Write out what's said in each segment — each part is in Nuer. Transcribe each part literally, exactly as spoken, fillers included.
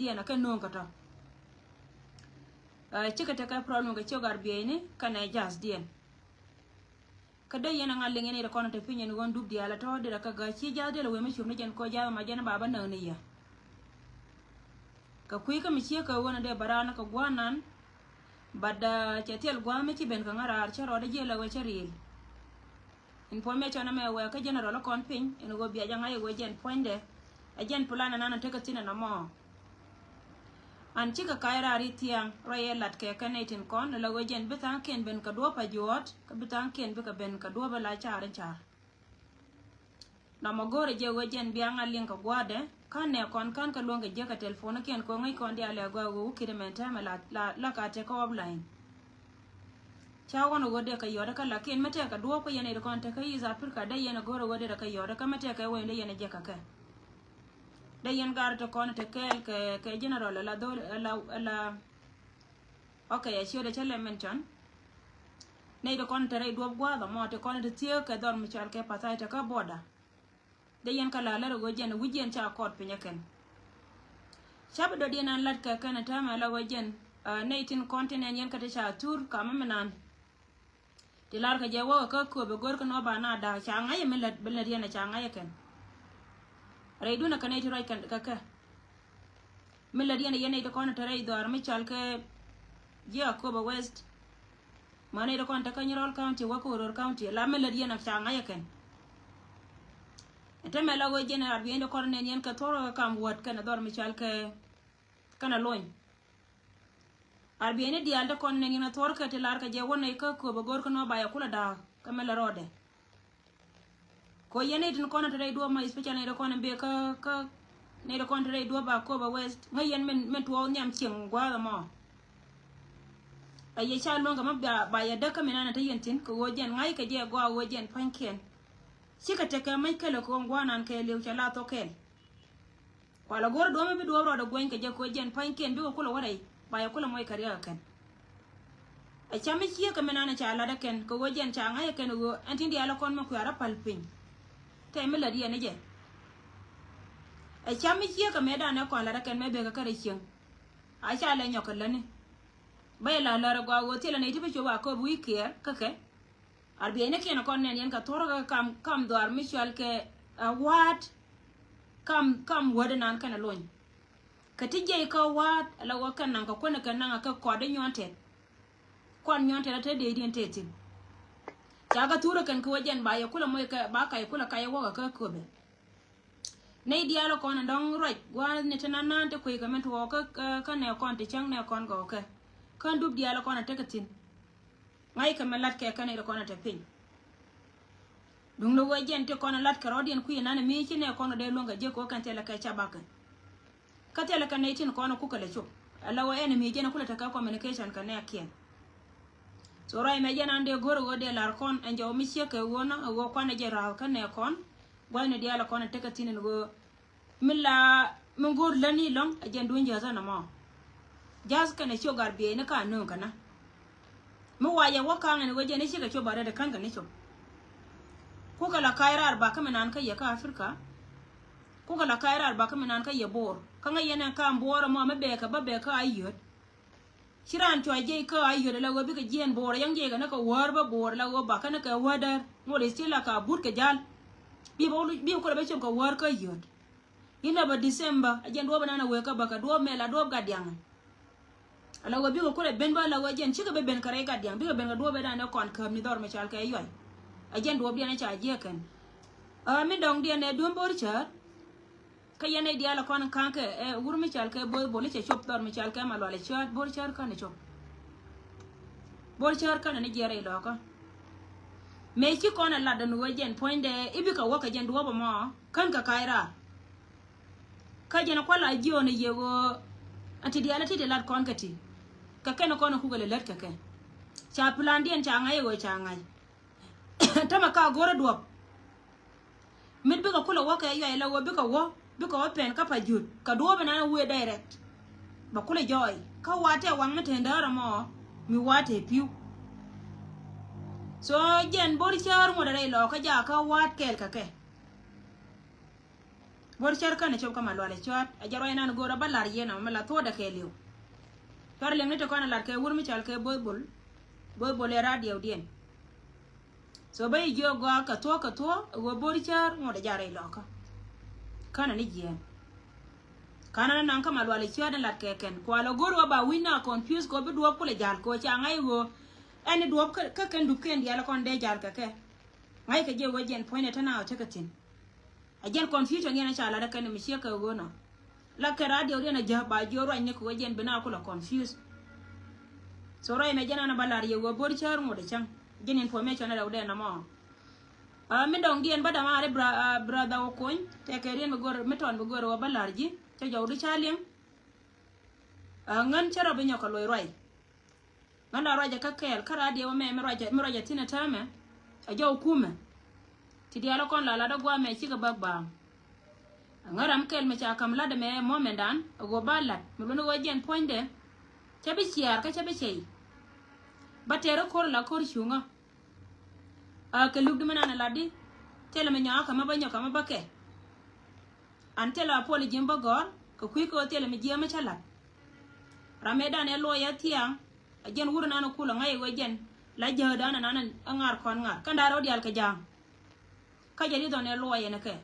diɛn a kɛ no̱o̱ŋ kɛ tɔ. Cikɛ tekɛ problem kɛ ciök ar bieyni kɛnɛ ja̱a̱th diɛn. Kä dee yɛn a ŋa̱ liŋ yɛn i̱ kɔn te piny ɛn ɣöö dup diaal a tɔ̱ dirɛ kä gäc ci ja̱a̱th diɛl a wee mi cup ni jɛn kɔ ja̱a̱th ma jɛn baba näk ni yɛ. Kɛ kui̱ kä mi ciek kɛ ɣöö ni dee bä raan kɛ gua̱a̱r nan. But cɛ thil gua̱a̱r mi ci ben kɛ ŋa̱ raar cä rɔɔdɛ jiɛl a wee cä riil. Information ɛmɛ wɛɛ kä general kɔn piny ɛn ɣöö bia jɛ ŋa̱c ɛ ɣöö jɛn puɔ̱nydɛ. Ɛ jɛn plan ɛnan ɛ tekɛ thi̱n ɛnɔ mɔ. An cikɛ ka̱c raar i̱ thia̱a̱ŋ rɔy ɛ lat kɛ kɛn nɛy tin kɔn ɛ la ɣöö jɛn bi tha̱a̱ŋkiɛn ben kɛ duɔ̱ɔ̱p a juɔ̱ɔ̱t kä bi tha̱a̱ŋkiɛn bikɛ ben kɛ duɔ̱ɔ̱p ɛ la ca̱r in ca̱r. Nɔmɔ go̱o̱rɛ jɛ ɣöö jɛn bia ŋa̱ liŋ kɛ gua̱a̱dɛ ka̱n nɛ kɔn ka̱n kɛ luɔ̱ŋ kɛ jiäk kɛ telephone kiɛn kɛ ɣöö ŋäc kɔn diaal ɛ gɔaa ɣöö wä ki̱t ɛmɛn täämɛ la la la ka tekɛ offline. Ca ɣɔn ɣöö dee kɛ yɔ̱t kä lakin mi tɛkɛ duɔ̱ɔ̱p kä yɛn ɛ kɔn tekɛ East Africa dee yɛn ɛ go̱o̱rɛ ɣöö dee kɛ yɔ̱t kä mi tɛkɛ weny dee yɛn ɛ jɛ kɛ kɛ. Dee yɛn gar te kɔn te kɛɛl kɛ kɛ general ala dhol ala ala. Ok, a ciötdɛ cä lɛ mention. Nɛy te kɔn te rɛy duɔ̱p gua̱a̱th amɔ te kɔn te thiee kɛ dhɔr mi cɔal kɛ pathai te kä border. Dee yɛn kä la lär ɛ ɣöö jɛn wi̱c yɛn ca kɔɔt piny ɛ kɛn. Ca bi dɔ̱diɛn an lat kɛ kɛn ɛ täämɛ la ɣöö jɛn nɛy tin kɔn tin ɛn yɛn kä te ca thur kamä mi nan. Ti lar kɛ jɛ wäkä kä kööbɛ gör kä nɔ ba na da̱a̱k ca ŋa̱c ɛ mi lät bi lät yɛn ɛ ca ŋa̱c ɛ kɛn. Rɛy duun ɛ kɛ nɛy ti ruac kɛ kɛ. Mi lät yɛn ɛ yɛn nɛy ti kɔn ɛ te rɛy dhɔaar mi cɔal kɛ ji̱ Akobo West. Mani ri kɔn te kä Nyirol County wä kä Uror County la mi lät yɛn a ca ŋa̱c ɛ kɛn. Ɛ te mɛ la wee jɛn ar biɛn de kɔn nɛn yɛn kɛ thuɔr kɛ kam wäät kɛn a dhɔr mi cal kɛ kɛn a lony. Ar biɛn de diaal de kɔn nɛn yɛn a thuɔr kɛ ti lar kɛ jɛ wä nɛy kä köp a go̱r kä nɔ ba yɛ kulɛ da̱a̱k kä mɛ la rɔɔdɛ. Ko yɛn nɛy tin kɔn te rɛy duɔ̱ɔ̱p ma especially nɛy ti kɔn in bek kä kä nɛy ti kɔn te rɛy duɔ̱ɔ̱p ba köp a west ŋäc yɛn min min tuɔɔk nhiam cieŋ gua̱a̱th ɛmɔ. A yɛ ca luäŋ kɛ mi ba yɛ däk kä mi nan a te yɛn thi̱n kɛ ɣöö jɛn ŋa̱c kɛ jɛ gɔaa ɣöö jɛn pua̱nykiɛn. Cikɛ tekɛ mec kɛl kɛ ɣöö gua̱a̱r nan kɛɛliw cɛ la thok kɛɛl. Kualɛ go̱r duɔ̱ɔ̱p mi bi duɔ̱ɔ̱p rɔɔdɛ guɛny kɛ jɛ kɛ ɣöö jɛn pua̱nykiɛn bikɛ kulɛ wä rɛy ba yɛ kulɛ moc kɛ riɛk kɛ kɛn. Ɛ cam mi ciek kɛ mi nan ca lat ɛ kɛn kɛ ɣöö jɛn ca ŋa̱c ɛ kɛn ɣöö ɛn tin diaal ɛ kɔn mi kuɛ̈r ɛ pal piny. Tɛ mi lät yɛn ɛ jɛ. Ɛ cam mi ciek kɛ mi dan ɛ kɔn lat ɛ kɛn mi bekɛ kärɛ cieŋ. A ca lɛ nyɔk kɛ lätni. Bä yɛ la lär ɛ gɔaa ɣöö thilɛ nɛy ti bi cop a köp wi̱i̱ kiɛɛr kä kɛ. Ar biɛcni kiɛn ɛ kɔn nɛn yɛn kɛ thuɔ̱rä kɛ kam kam dhɔaar mi cual kɛ a wa̱a̱t. Kam kam wädɛ nan kɛn ɛ lony. Kɛ ti jiɛc kä wa̱a̱t ala wä kɛn naŋ kɛ kuäär kɛ naŋ kɛ kɔt di nyuɔ̱n tɛt. Kɔn nyuɔ̱n tɛt a te dee diɛn tɛt thi̱n. Ca kɛ thurä kɛn kɛ wä jɛn ba yɛ kulɛ moc kɛ ba kac kulɛ kac wä kɛ kä köpɛ. Nɛy diaal kɔn dɔ̱ŋ ruac gua̱a̱th ni te nan nan te kuec kɛ min tuɔɔk kä kä nɛ kɔn te cäŋ nɛ kɔn gɔɔkɛ. Kä dup diaal kɔn a tekɛ thi̱n. Ŋa̱ckɛ mi la̱tkɛ kɛn i̱ kɔn a te piny. Duŋni wee jɛn ti kɔn a la̱tkɛ rɔ̱diɛn kui̱ nan mi ci nɛ kɔn a dee luäŋ kɛ jiäk kɛ wä kɛn thilɛ kɛ ca bakɛ. Kä thilɛ kɛ nɛy tin kɔn a kukɛ lɛ cop. Ala wee ɛn mi jɛn a kulɛ tekɛ communication kɛ nɛ kiɛn. So ruac mɛ jɛn an dee go̱r a ɣöö dee la̱r kɔn ɛn jɔw mi ciek kɛ ɣöö na a ɣöö kuan a jɛ ra̱a̱th kä nɛ kɔn. Gua̱thni diaal a kɔn a tekɛ thi̱n ɛn ɣöö mi la mi go̱o̱r lätni lɔ̱ŋ a jɛn duny jäth ɛn ɛmɔ. Jäth kɛnɛ ciök gar bieyni ka nööŋ kɛnä. Mi wacɛ wä ka̱ŋ ɛn ɣöö jɛn i̱ cikɛ cop a rɛt ɛ kän kɛ ni cop. Kukɛ la ka̱c raar bakä mi naan kä yɛ kä Africa. Kukɛ la ka̱c raar bakä mi naan kä yɛ Bo̱o̱r kä ŋäc yɛn ɛn ka̱a̱m Bo̱o̱r ɛmɔ mi bɛɛkɛ bä bɛɛkä a yöt. Ci raan cua jiɛc kä a yöt ala ɣöö bikɛ jiɛɛn bo̱o̱r a yäŋ jiɛc kɛ ni kɛ wäär bä bo̱o̱r ala ɣöö bakä ni kɛ wäär däär ŋot i̱ ci la ka but kɛ ja̱l. Bi bä bi kulɛ bä cop kɛ wäär kä yöt. Inɛ bä December a jɛn duɔ̱ɔ̱p inan a wëë kä bä kɛ duɔ̱ɔ̱p mɛ la duɔ̱ɔ̱p gat diaŋ. Ala ɣöö bikɛ kulɛ ben bä la ɣöö jɛn cikɛ bä ben kɛ rɛy gat diaŋ bikɛ ben kɛ duɔ̱ɔ̱p inan ɛ kɔn kääp ni dhɔr mɛ cal kɛ yuay. A jɛn duɔ̱ɔ̱p dian ɛ ca jiɛk kɛn. Ɛ mi dɔŋ diɛn ɛ duɔ̱ɔ̱m bo̱r cäär. Kä yɛn nɛy diaal ɛ kɔn ka̱ŋkɛ ɛ wur mi cal kɛ bo̱o̱th bol i̱ cɛ cop dhɔr mi cal kɛ ma lual ɛ cäät bo̱r cäär kän ɛ cop. Bo̱r cäär kän ɛ ni jiɛɛr rɛy lɔɔkä. Mëë ci kɔn ɛ lat däni ɣöö jɛn puɔ̱nydɛ i̱ bikɛ wä kɛ jɛn duɔ̱ɔ̱p ɛmɔ kän kɛ ka̱c raar. Kä jɛn ɛ kua̱l a jiöön ɛ yɛ ɣöö ɛn ti diaal ɛ ti ti lat kɔn kɛ ti. Kɛ kɛn ɛ kɔn ɛ kukɛ lɛ lät kɛ kɛ. Ca plandiɛn ca ŋa̱c ɛ ɣöö ca ŋa̱c. Tämɛ ka go̱rä duɔ̱p. Mit bikɛ kulɛ wä kɛ yuay la wä bikɛ wä bikɛ wä pɛn kä pa jut kɛ duɔ̱ɔ̱p inan wee direct. Bɛ kulɛ jɔɔy kä wa̱a̱ tɛ waŋ mi te ndäärä mɔ mi wa̱a̱ te pi̱w. So jɛn bo̱r cäär ŋuɔ̱t rɛy lɔ kä jakä wa̱a̱t kɛɛl kɛ kɛ. Buɔ̱r cär känɛ cop kä Malual Cua̱t. A jɛ ruac nan go̱o̱r a bä la̱r yieen amɛ la thuɔ̱ɔ̱dɛ kɛɛliw. Cua̱t liŋ ni ti kɔn a la̱r kɛ wur mi cɔal kɛ Bo̱th Bol. Bo̱th Bol ɛ radiow diɛn. So bä yi jiök gɔaa kɛ thuɔ̱k kɛ thuɔ̱k ɛ ɣöö Bo̱r Cäär ŋot ɛ ja̱ rɛy lɔkä. Känɛ ni jiɛɛn. Känɛ ni naŋ kä Malual Cua̱t ni lat kɛ kɛn. Kual ɛ go̱r wä ba wi̱c na confuse kɛ ɣöö bi duɔ̱ɔ̱p kulɛ ja̱l kɛ ɣöö ca ŋa̱c ɣöö ɛn ni duɔ̱ɔ̱p kä, kä kɛn dup kɛn diaal kɔn dee ja̱l kɛ kɛ. Ŋa̱c kɛ jɛ ɣöö jɛn puɔ̱nydɛ te na ɣä tekɛ thi̱n. A jɛn confusion yɛn a ca lat ɛ kɛn mi ciek kɛ ɣöö nɔ. La kɛ radio diɛn a jäk ba jiök ruacni kɛ ɣöö jɛn bi na kulɛ confuse. So ruac mɛ jɛn an a ba lar yɛ ɣöö Bo̱r Cäär ŋot ɛ cäŋ. Jɛn information a rɛwdɛ namɔ. A mi dɔŋ diɛn bä damaari bra-, a, brother Okony, tɛkɛ riɛn bi gör, mi tɔn bi gör ɣöö bä lar ji̱, cɛ jɔw di ca liŋ. A ŋän cä rɔ bi nyɔk kɛ loc ruac. Ŋän la ruacɛ kä kɛɛl kä radio mɛ mi ruacɛ, mi ruacɛ thi̱n ɛ täämɛ. A jɔw kumɛ. Ti diaal kɔn la lat ɛ guamɛ cikɛ bäk baaŋ. Ŋä ram kɛl mi ca ka̱m lat ɛmɛ mɔmɛndan ɛ ɣöö ba lat mi luni ɣöö jɛn puɔ̱nydɛ. Cä bi ciaar kä cä bi cɛy. Ba tɛr ɛ ko̱r la ko̱r cuŋä. A kɛ luk di mi nan ɛ lat di. Thilɛ mi nyɔakä mi bä nyɔk kä mi bä kɛ. An thilɛ a puɔl ji̱ mi bä gɔ̱r kɛ kui̱ kɛ ɣöö thilɛ mi jiääm mi cä lat. Ram mëëdan ɛ luɔc ɛ thiaŋ. A jɛn wur nan ɛ kul ɛ ŋa̱c ɛ ɣöö jɛn la jääkdan ɛ nan ɛ ŋa̱r kɔn ŋa̱r kɛn da̱r ɣä diaal kɛ ja̱a̱ŋ. Kä jɛ ri dhɔn ɛ luɔyɛ ni kɛ.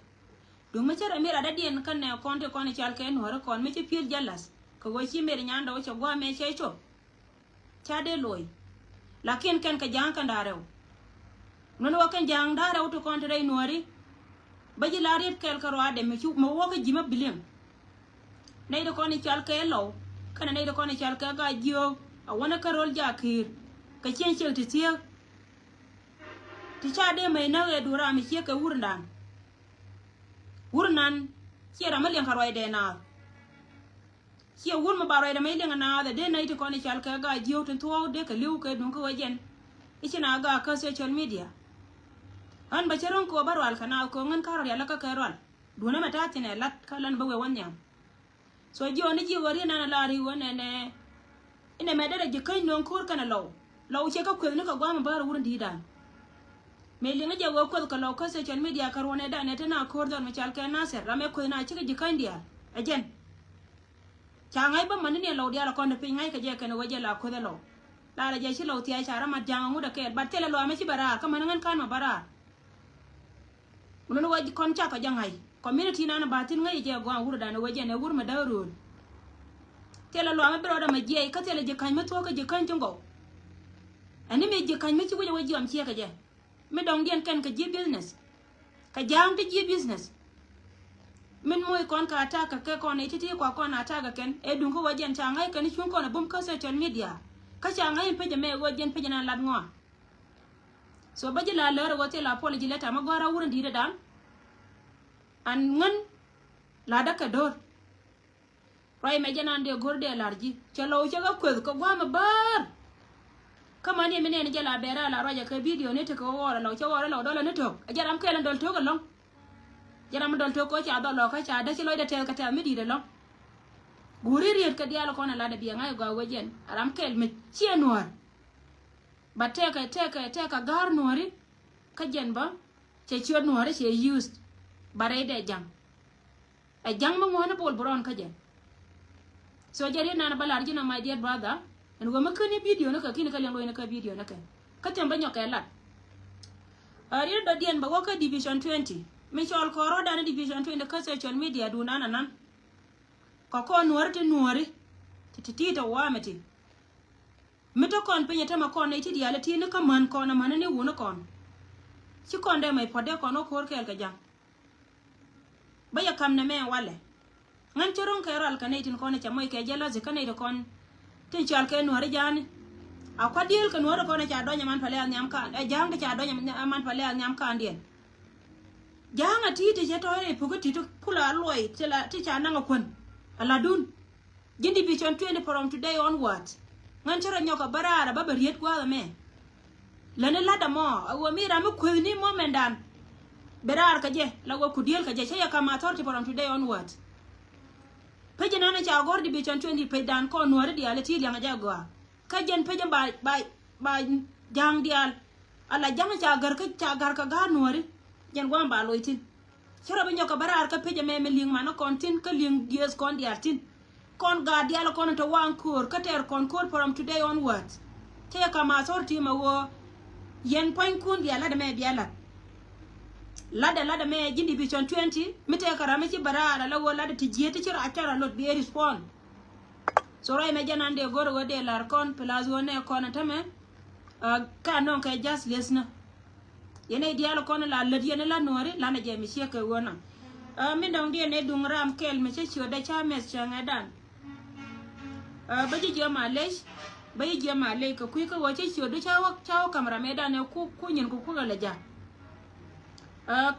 Duŋ mi cärɛ mi rat dädiɛn kɛn nɛ kɔn ti kɔn i̱ cal kɛ nuɔ̱ri kɔn mi ci pi̱el jalas. Kɛ ɣöö ci meri nyandɛ wä cɛ gua̱a̱ mɛ cɛ cop. Ca dee lo̱y. Lakin kɛn kɛ ja̱a̱ŋ kɛn da̱rɛw. Nuni wä kɛn ja̱a̱ŋ da̱rɛw ti kɔn ti rɛy nuɔ̱ri. Bä ji̱ la riet kɛl kɛ ruaadɛ mi cu mi wä kä ji̱ mi biliŋ. Nɛy ti kɔn i̱ cal kɛ lɔw kɛnɛ nɛy ti kɔn i̱ cal kɛ ga̱a̱c jiöök a wänä kä ro̱l jaki̱i̱r. Kɛ cieŋ ciek ti thiek. Ti ca dee mɛy näk ëë duun ram mi ciek kɛ wurdan. Wurdan ciɛ ram mi liɛŋ kɛ ruacdɛ naath. Ciɛ wur mi ba ruacdɛ mɛy liɛŋ naath ɛ dee nɛy ti kɔn i̱ cal kɛ gaa jiöök tin thuɔɔk dee kɛ li̱w kɛ duŋ kä wee jɛn. I̱ ci na gaa kä social media. Ɣän bä cä ro̱ŋ kɛ wä bä rual kɛ naath kɛ ɣän ka̱r rial kä kɛ rual. Duun ɛmɛ ta̱a̱ thin ɛ lat kä län bä wee wä nhiam. So jiɔni ji̱ ɣöö riet nan a la ri̱w ɣän ɛnɛ. Inɛ mɛ derɛ ji̱ käny nööŋ ko̱r kɛnɛ lɔw. Lɔw ciɛ kä kueth ni kɛ gua̱a̱m bäär wur in di̱i̱dan. Mëë liŋ jɛ ɣöö kueth kɛ lɔw kä social media kä ruɔ̱nɛ danɛ te na ko̱r dhɔr mi cal kɛ Nasir ram ɛ kueth na cikɛ ji̱ käny diaal. Ɛ jɛn. Ca ŋa̱c bä mäni ni lɔw diaal ɛ kɔn te piny ŋa̱c kɛ jɛ kɛnɛ ɣöö jɛ la kueth ɛ lɔw. La rɛ jɛ ci lɔw thia̱a̱c ca ram mat ja̱a̱ŋ ɛ ŋut ɛ kɛɛl. But thilɛ lɔw amɛ ci bɛ raar kä mäni ŋän ka̱n mɛ bä raar. Mun wä kɔn cakɔ jɛ ŋa̱c. Community nan ba thin ŋäc jɛ gɔaa wur dan wä jɛ nɛ wur mɛ däk rööl. Thilɛ luam mi bi rɔɔdɛ mɛ jiɛc kä thilɛ ji̱ ka̱ny mi thuɔ̱k kä ji̱ ka̱ny ci ŋɔw. Ɛn ni mi ji̱ ka̱ny mi ci wi̱c wä jiɔam ciek kɛ jɛ. Mi dɔŋdiɛn kɛn kɛ ji̱ business. Kɛ ja̱a̱ŋ ti ji̱ business. Min moc kɔn kɛ attack kɛ kɛ kɔn ɛ ti̱ti̱ kua kɔn attack kɛ kɛn ɛ duŋ kä wä jɛn ca ŋa̱c kɛn cuŋ kɔn ɛ bum kä social media. Kä ca ŋa̱c in pecɛ mɛ wä jɛn pecɛ nan lat ŋɔa. So bä ji̱ la lär ɛ wä thil apology letter mi gɔ̱a̱r a wur in di̱i̱t ɛ dan. An ŋän la däk kɛ do̱r. Ruac mɛ jɛ nan dee go̱r dee la̱r ji̱ cɛ lɔw cɛ kɛ kueth kɛ gua̱a̱m ɛ bäär. Kä mani mi nɛn jɛ la bɛɛrɛ la ruacɛ kɛ video ni tekɛ ɣɔr ɛ lɔw cɛ ɣɔr ɛ lɔw dɔlɛ ni tök ɛ jɛ ram kɛɛl in dɔl tök ɛlɔ̱ŋ. Jɛ ram in dɔl tök kɔ ca dhɔl lɔkä ca dee ci lɔcdɛ tɛth kɛ tɛth mi di̱i̱t ɛlɔ̱ŋ. Guuri riet kɛ diaal kɔn ɛ lat ɛ biɛ ŋa̱c ɛ gɔaa wec jɛn ɛ ram kɛɛl mi ciɛ nuäär. But tɛkɛ tɛkɛ tɛkɛ ga̱a̱r nuääri. Kä jɛn bä cɛ ciöt nuääri cɛ used. But rɛy dɛ ja̱ŋ. Ɛ ja̱ŋ mi ŋuäni bol bi rɔn kä jɛ. So jɛ riet nan bä lar ji̱n ɔ my dear brother. Ɛn ɣöö mi käni video ni kɛ ki̱ni kä liɛŋ ruɔ̱cni kä video ni kɛ. Kä thiɛm bä nyɔk kɛ lat. Ɛ riet dɔ̱diɛn bä wä kä division twenty. Mi cɔɔl kɔɔr rɔ̱dan division twenty kä social media duun nan anan. Kɛ kɔn nuääri ti nuääri. Ti ti ti tɔ wamɛ ti. Mi te kɔn piny ɛ tämɛ kɔn nɛy ti diaal ɛ ti ni kä män kɔn ɛ män ni wuni kɔn. Ci kɔn dee mɛy puɔ̱t dee kɔn wä ko̱r kɛɛl kɛ ja̱ŋ. Bä yɛ ka̱m nɛ mɛ walɛ. Ŋän cä ro̱ŋ kɛ rual kɛ nɛy tin kɔn ɛ cɛ moc kɛ jealousy kä nɛy ti kɔn. Tin cɔal kɛ nuääri ja̱a̱ni. A kua̱r dieel kɛ nuääri kɔn ɛ ca dɔ̱ny ɛ man pɛlɛ a nhiam ka̱a̱n ɛ ja̱a̱ŋ ti ca dɔ̱ny ɛ man pɛlɛ a nhiam ka̱a̱ndiɛn. Ja̱a̱ŋ a ti̱i̱t ti cɛ tɔ̱ rɛy pukä ti̱i̱t ti pula luɔy ti la ti ca naŋ a kuän. A ladun. Ji̱n division twenty from today onward. Ŋän cä rɔ nyɔk a bä raar a bä bɛ riet gua̱a̱th ɛmɛ. Läni la̱t ɛmɔ a ɣöö mi ram mi kuethni mɔ mɛndan. Bɛ raar kä jɛ la ɣöö ku dieel kä jɛ cä yɛ kam authority from today onward. Pecä nan ca gɔ̱r division twenty pecdan kɔn nuääri diaal ti liaŋ a jɛ gɔaa. Kä jɛn pecä ba ba ba ja̱a̱ŋ diaal. Ala ja̱ŋ ca gär kä ca gär kä ga̱a̱r nuääri. Jɛn gua̱a̱m ba loc thi̱n. Ci rɔ bi nyɔk kɛ bä raar kä pec ɛmɛ mi liŋ manä kɔn thi̱n kä liŋ dieth kɔn diaal thi̱n. Kɔn gaat diaal kɔn in te waŋ köör kä tɛɛr kɔn köör from today onwards. Cä yɛ kam authority mɛ ɣöö yɛn pua̱nykun diaal lat ɛmɛ bia lat. Lat ɛ lat ɛmɛ ji̱n division twenty mi tëëkɛ ram mi ci bä raar ala ɣöö lat ɛ ti jieth ti ci raar cä rɔ lot bi ɛ respond. So ruac mɛ jɛn an dee go̱r ɛ ɣöö dee la̱r kɔn plus ɣöö nɛ kɔn ɛ tämɛ. Kä anɔŋ kɛ just listener. Yɛn ɛ diaal kɔn la lät yɛn la nuɔ̱ɔ̱ri lanɛ jɛ mi ciek kɛ ɣöö naŋ. Min dɔ̱ŋ diɛn ɛ duŋ ram kɛl mi cä ciötdä ca mɛth cäŋɛ dan. Bä ji̱ jiɛ ma lec, bä ji̱ jiɛ ma lec kɛ kui̱ kä ɣöö cä ciötdu ca wä ca wä ka̱m ram ɛ dan ɛ ku ku nyin ku ku lɛ lɛ ja̱.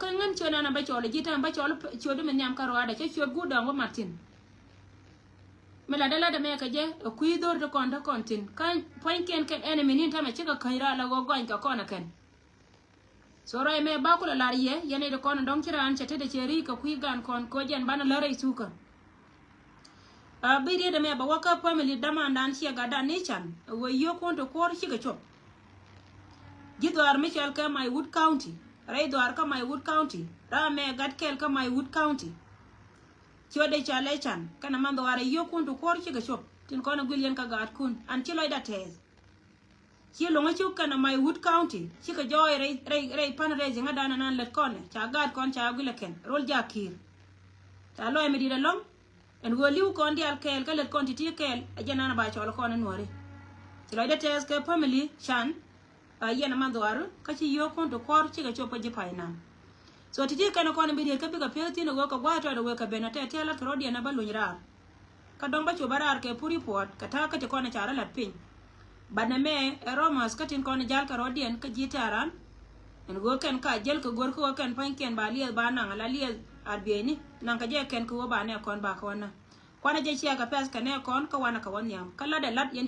Kä ŋän ciöt nan bä cɔl ji̱ tɛm bä cɔl ciötdu mi nhiam kä ruaadɛ cä ciöt guut dɔ̱ŋ bä mat thi̱n. Mi latdä latdä mɛ kɛ jɛ ɛ kui̱ dho̱r ti kɔn ti kɔn thi̱n kä pua̱nykiɛn kɛn enemy ni tämɛ cikɛ käny raal a ɣöö gɔny kɛ kɔn ɛ kɛn. So ruac mɛ ba kulɛ lar yɛ yɛn i̱ ti kɔn dɔ̱ŋ ci raan cɛ tetdɛ cɛ ri̱i̱k kɛ kui̱ gan kɔn kɛ ɣöö jɛn banɛ lär rɛy thukä. A bi riet ɛmɛ bɛ wä kä family damandan ciɛ gatdan ni can ɛ ɣöö yio̱o̱kun ti kuɔ̱r cikɛ cop. Ji̱ dhɔaar mi cɔal kɛ Maiwut County rɛy dhɔaar kä Maiwut County ram mɛ gat kɛl kä Maiwut County. Ciötdɛ ca lɛ can kɛnɛ man dhɔaar ɛ yio̱o̱kun ti kuɔ̱r cikɛ cop tin kɔn ɛ guil yɛn kä gaatkun an ci lɔcdä tɛɛth. Ci lo̱ŋä cuk kɛnɛ Maiwut County cikɛ jɔɔy rɛy rɛy rɛy fundraising ŋädan ɛnan lät kɔnɛ ca gaat kɔn ca guilɛ kɛn rol jakiir. Ca lɔc mi di̱t ɛlɔ̱ŋ ɛn ɣöö li̱w kɔn diaal kɛɛl kä lät kɔn ti̱ti̱ kɛɛl ɛ jɛn ɛnan ba cɔl kɔn ɛ nuɔ̱ɔ̱ri. Ci lɔcdä tɛɛth kɛ family can. A yɛn a man dhuaar kä ci yio̱o̱k kɔn ti kuɔ̱r cikɛ cop kä ji̱ pay naŋ. So ti̱ti̱ kɛn kɔn bi riet kä bikɛ piɛth thi̱n ɛ ɣöö kɛ gua̱a̱th tɔt ɛ wek kɛ ben a tɛt tiɛl a kɛ rɔ̱diɛn a bä luny raar. Kä dɔ̱ŋ bä cop bä raar kɛ pur i̱ puɔt kɛ ta̱a̱ kä ti kɔn ɛ ca rɔ la̱t piny. Banɛ mɛ ɛ rɔmath kä tin kɔn ɛ ja̱l kɛ rɔ̱diɛn kä ji̱ tɛ̈ran. Ɛn ɣöö kɛn ka jäl kɛ go̱r kä ɣöö kɛn pa̱nykiɛn ba liɛth ba naŋ ala liɛth arbieyni naŋ kɛ jɛ kɛn kɛ ɣöö ba nɛ kɔn ba kɛ wä naŋ. Kuanɛ jɛ ciɛ kɛ pɛth kɛ nɛ kɔn kä wanɛ kɛ wä nhiam kä latdɛ lat yɛn